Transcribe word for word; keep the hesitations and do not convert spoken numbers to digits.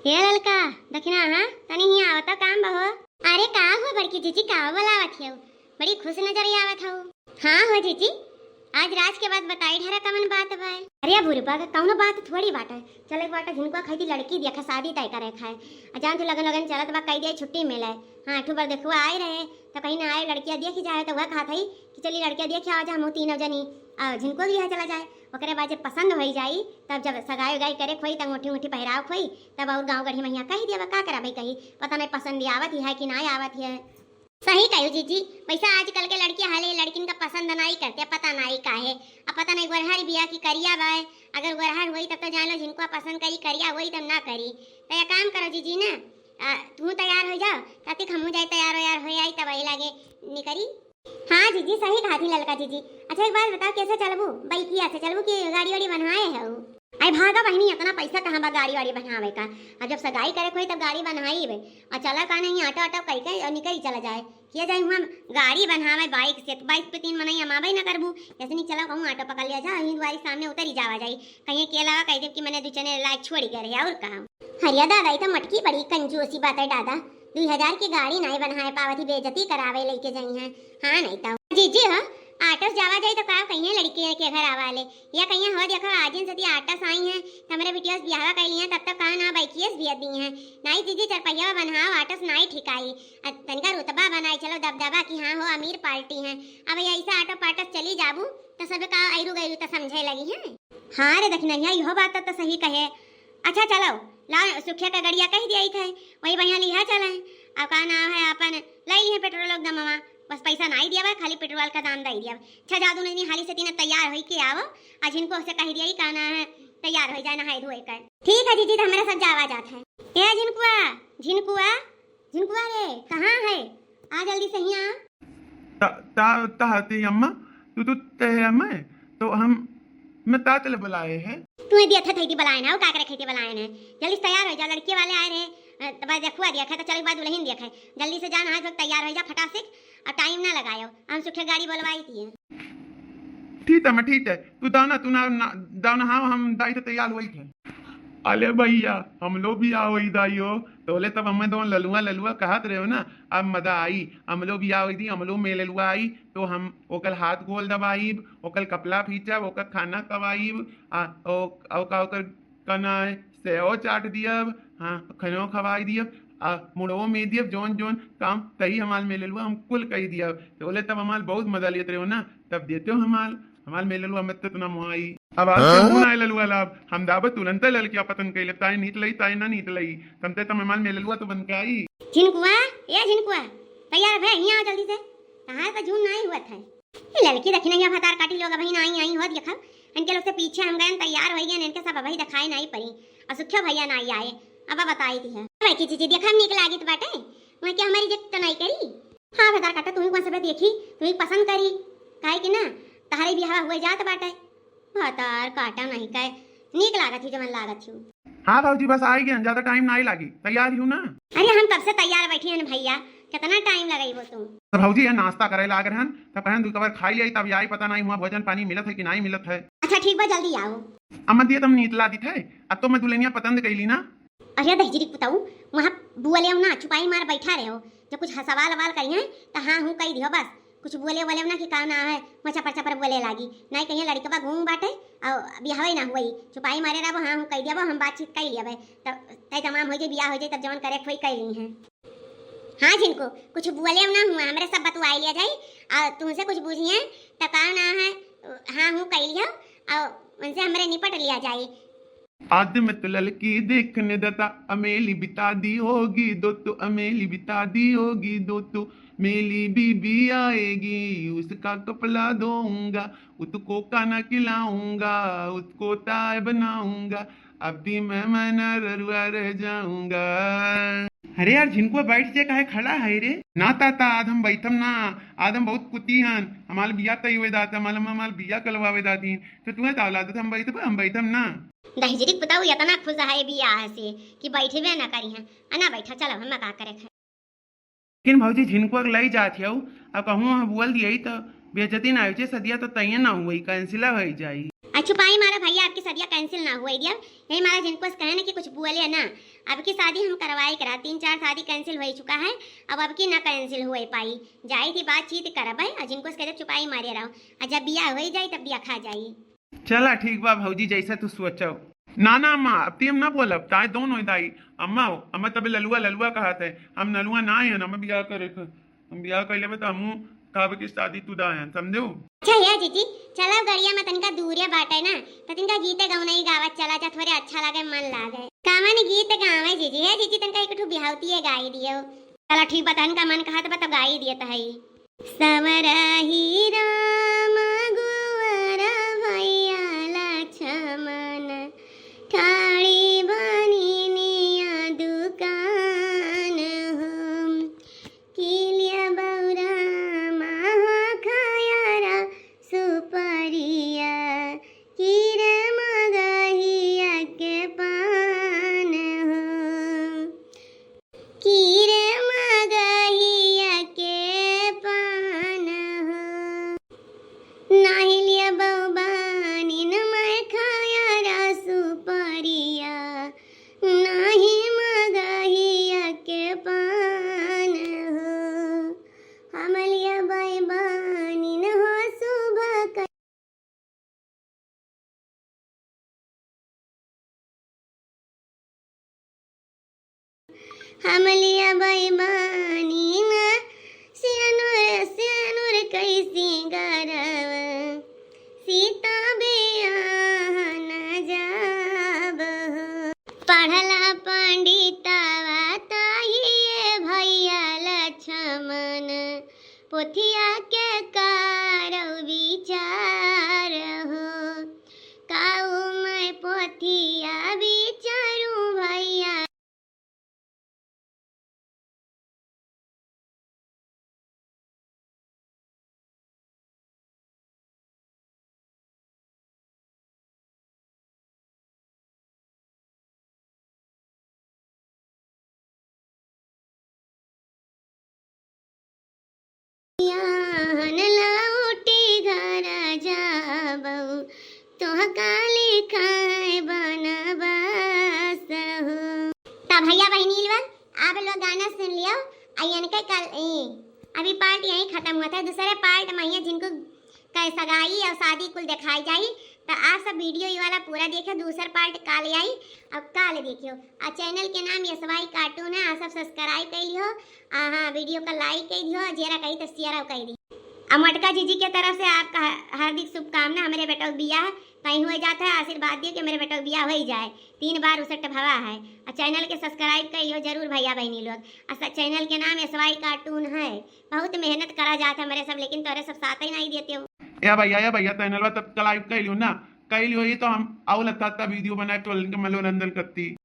ए ललका, दखिना, हाँ, तनी हियाँ आवत हो, काम बा हो। अरे का हो बड़की जीजी, का बोलावत हो? बड़ी खुश नजर आवत हो। हाँ हो जीजी, आज राज के बाद बताई ढरा कमन बात बा। अरे बुढ़बा का कौनो बात थोड़ी बाटे। चले के बाटे झिनकुआ खाई थी लड़की देखा, शादी तय करे खाए। आ जान तू लगन लगन चलत बा, कही दिया छुट्टी मिले। हाँ, ठू बार देखुआ आए रहे, तो कहीं ना आए, लड़किया देखी जाए, तो वह कहा था कि चली लड़किया देखी आवा जा, हम तीनों जनी, आ, झिनको भी यहाँ चला जाए। ओकरे बाद जब पसंद होई जाई, तब जब सगाई उगाई करे खोई, तब अंगूठी उंगूठी पहिराव खोई, तब और गाँव गढ़ी महिया कही दिया, का करा भाई कही, पता नहीं पसंद आवत ही है कि ना आवत है। सही कहू जीजी, वैसा आजकल के लड़की हाले लड़किन का पसंद नाई करते, पता नाई काहे। अब पता नहीं गोरहर बिया की करिया बाय, अगर गोरहर होई तब तो जान लो झिनको पसंद करी, करिया होई तब ना करी। तो एक काम करो जीजी ना, आ, तू तैयार हो जाओ, ताकि हमहू जाए तैयार हो यार हो आई, तब वही लागे निकरी। हाँ जीजी, सही कहा थी ललका जीजी। अच्छा एक बात बताओ, कैसे चलबू? बाइकिया से चलबू कि गाड़ी वाड़ी बनाए है? आई भागा बहिनी, इतना पैसा कहाँ बा गाड़ी वाड़ी बनावे का? अब जब सगाई करे कोई तब गाड़ी बनाई बे, और चला का नहीं ऑटो ऑटो कई के और निकल चला जाए। किया जाए हुआ गाड़ी बनावे बाइक से, बाइक पे तीन मनई अमाबे ना करबू। जैसे नहीं चला कहूँ ऑटो पकड़ लिया जा, यहीं दुआरी सामने उतरी जावा जाई। कहीं के अलावा कह दे कि मैंने दू चने लायक छोड़ी गए रहे और कहा। अरे दादा, ये तो मटकी बड़ी कंजूसी बात है दादा। दुई हजार की गाड़ी नाई बनाए पावत ही, बेइज्जती करावे लेके जाई हैं। हाँ नहीं तो जीजी हो, ऑटो से जावा जाई तो का कहिए लड़की के घर आवा ले, या कहिए हो देखो आजिन सती ऑटो से आई हैं, तो हमारे बिटिया से ब्याहवा कर लिए, तब तक कहा ना बाइकिए से बिया दी हैं। नाई जीजी, चरपहिया बनाओ, ऑटो से नाई ठिकाई। आ तनिका रुतबा बनाई, चलो दबदबा कि हाँ हो अमीर पार्टी हैं। अब ऐसा ऑटो पाटो से चली जाबू तो सब का ऐरू गैरू तो समझे लगी हैं। हाँ रे दखिनहिया, इहो बात तो सही कहे। अच्छा चलो, लाओ सुखिया का गड़िया कह दिया थे, वही बढ़िया लिहा चले। अब का नाम है अपन, ले लिए पेट्रोल एकदम ममा, बस पैसा नाई दिया बा, खाली पेट्रोल का दाम दे दिया। अच्छा जादू नहीं, हाली से तीन तैयार होई के आवो, आज इनको से कह दिया ही का नाम है, तैयार हो जाए नहाए धोए कर। ठीक है जीजी, तो हमारे साथ जावा जात है। ए झिनकुआ, झिनकुआ, झिनकुआ रे, कहाँ है? आ जल्दी से हियाँ। ता, ता, ता हती अम्मा, तू, तू ते अम्मा, तो हम, मैं तात ले बुलाए हैं। तू ही दिया था, थैती बुलाए ना, वो का करे खेती बुलाए ना। जल्दी से तैयार हो जा, लड़के वाले आए रहे, अ, तब देखुआ दिया था, तो चल एक बार दुल्हन दिया था। जल्दी से जा, नहा धो के तैयार हो जा फटासिक, और टाइम ना लगायो, हम सुखे गाड़ी बोलवाई थी। ठीक है, मैं ठीक है, तू दाना, तू ना, ना, दाना, हाँ, हम दाई से तैयार हुई थे। अले भैया, हम लोग भी आओ इधर आई हो, तोले तब हमें दोन ललुआ ललुआ कहत रहे हो ना, अब मजा आई। हम लोग भी आओ इधर, हम लोग में ललुआ आई, तो हम ओकर हाथ गोल दबाइब, ओकर कपड़ा फींचब, ओकर खाना खवाइब, आ, ओ, ओका, ओकर कना सेव चाट दियब, हाँ, खनो खवाई दियब, आ, मुड़वो में दियब, जौन जौन काम तही हमार में ललुआ हम कुल कही दियब। तोले तब हमार बहुत मजा लेत रहे हो ना, तब देते हो हमार हमार में ललुआ मत इतना मोहाई। अब आज हाँ? से मुँह ना ललुआ लाभ। हम दाबे तुरंत ललकिया पतन कइले, ताई नीत लई, ताई ना नीत लई। तमते तम हमार में ललुआ तो बन के आई। झिनकुआ, ए झिनकुआ, तैयार भे, हियाँ आओ जल्दी से। तहार का जून नाई हुआ था। ए ललकी दखिनहिया भतार काटी लोग अबहिन आई, आई होत देखा। इनके लोग से पीछे हम गए, तैयार हो गए, इनके सब अबही दिखाई नाई पड़ी। और सुखियो भैया नाई आए। अब बताई थी है। भाई की जीजी देखा नीक लागित बाटे। वहाँ के हमारी इज्जत तो नाई करी। हाँ भतार काटा, तू ही कौन सबे देखी, तू ही पसंद करी, काहे कि ना तहरे बियाह हुए जात बाटे। भतार काटा नहीं कहे, नीक लागत ही जवन लागत ही। हाँ भौजी, बस आई गए, ज्यादा टाइम नहीं लागी, तैयार ही हूँ ना। अरे हम कब से तैयार बैठी हैं भैया, कितना टाइम लगाई वो तू। तो भौजी ये नाश्ता करे लाग रहन, तब कहन दू कबर खाई आई, तब आई पता नहीं हुआ भोजन पानी मिलत है कि नहीं मिलत है। अच्छा ठीक बा, जल्दी आओ। अम्मा दिए तुम नीतला दी थे, अब तो मैं दुल्हनिया पसंद कैली ना। अरे दहिजरी पुताऊ, वहाँ बुअले ना चुपाई मार बैठा रहे हो, जब कुछ सवाल अवाल करिए तो हाँ हूँ कही दियो बस। कुछ बोले बोले ना कि का ना है, वहाँ चपर चपर बोले लागी। नहीं कहिए लड़कवा घूम बाटे और बिहावे ना हुई, चुपाई मारे रहबो, हाँ हूँ कही दिया, हम बातचीत कही लिया। तब तय तमाम हो जाए, बियाह हो जाए, तब जवन करे खोई कह ली हैं। हाँ झिनको, कुछ बोले ना हुआ, हमरे सब बतुआई लिया जाई। और तुमसे कुछ बूझिए तो का ना है, हाँ हूँ कह लिया और उनसे हमरे निपट लिया जाई। आदि में तो ललकी देखने दाता, अमेली बिता दी होगी दो तो, अमेली बिता दी होगी दो तो, मेली बीबी आएगी, उसका कपड़ा धोऊंगा, उसको खाना खिलाऊंगा, उसको चाय बनाऊंगा, अभी मैं, मैं ना ररुआ रह जाऊंगा। अरे यार, झिनकुआ बैठ जे, काहे खड़ा है रे? ना ताता, आज हम बैठम ना, आज हम बहुत कुती हन, हमाल बिया तई हुए दाता, हमाल, हमाल बिया कलवावे दादी, तो तुम्हें ताव लागत, हम बैठब, हम बैठब ना। दहिजरी के पुताऊ इतना खुश है बियाह से कि बैठबे ना करी हैं। आ ना बैठा, चलो हम का करे खाए। लेकिन भौजी झिनकुआ के लई जात हऊ, अब कहूँ वहाँ बोल दिए तो बेइज्जती ना हो जाए, सदिया तो तैयार ना हुई, कैंसिल हो जाई। आ छुपाई मारा भैया, अबकी सदिया cancel ना हुए दिया। यही मारा जिनको से कहे ना कि कुछ बोले ना, अबकी शादी हम करवाई करा, तीन चार शादी cancel हो चुका है, अब अबकी ना cancel हुए पाई। जाई थी बातचीत करब है, आ जिनको से कहे छुपाई मारे रहो, आ जब बियाह हो जाई तब बियाह खा जाई। चला ठीक बा भौजी, जैसे तू सोचो। ना ना अम्मा, अब ती हम ना बोलब, ताए दोनों दाई। अम्मा, अम्मा तबे ललुआ ललुआ कहत है, हम नलुआ ना आए हैं, हमें बियाह करे के। हम बियाह कर लेबे त हमहू कहबे कि शादी तुदा है, समझो? अच्छा हे जीजी, चला गड़िया में तनिका दूरे बाटे ना, त तनिका गीते गौनई गावत चला जा, थोड़े अच्छा लागे, मन लागे। कामन गीत गावे जीजी? हे जीजी, तनिका एक ठो बिहावती है गाई दियो। चला ठीक बा, तनिका मन कहत बा त गाई दिए त है। संवरही राम गुवर भैया लक्ष्मण, ठाड़ी बनिनिया दुकान हो। किलिया बौरा महा खयरा सुपरिया, किरे मगहिया के पान हो। किरे मगहिया के पान हो। नाही लिया बौबानी न मैं खयरा सुपरिया, नाही मगहिया के पान हो। हम लिया बौबानी न हो सुबह क- हम लिया बौबानी न सियानुर, सियानुर कैसी गरव, सीता बियाह न जाब हो। पढ़ला पंडितवा ताहिए भैया लक्ष्मण, पोथिया के करौ विचार हो। काऊ मैं पोथिया विचारू भैया। बियाहन लौटी घर जाबऊ, तोहका लिखाए बनवास हो। त भैया बहिनी लोग, आप लोग गाना सुन लियो। आ इनके कल, ई, अभी part यहीं खत्म हुआ था, दूसरे part में ये जिनको कै सगाई और शादी कुल दिखाई जाई। त आप सब video ये वाला पूरा देखियो, दूसर part काल आई और काल देखियो। और channel के नाम S Y Cartoon है, आप सब subscribe कर लियो। आ हाँ, video का like कर दियो, जेरा कही तो share कर दी। और मोटका जीजी के तरफ से आपका हार्दिक शुभकामना। हमरे बेटा के बियाह कहीं हो जाता है, आशीर्वाद दियो कि मेरे बेटा के बियाह हो ही जाए। तीन बार उसट भवा है। और channel के subscribe कर लियो जरूर भैया बहिनी लोग। और स-, channel के नाम S Y Cartoon है। बहुत मेहनत करा जात है हमरे सब, लेकिन तोरे सब साथ ही नहीं देते हो। ए भैया, ए भैया, channel तब subscribe कर लियो ना, कर लियो, ये तो हम और अच्छा अच्छा video बना के मनोरंजन करती।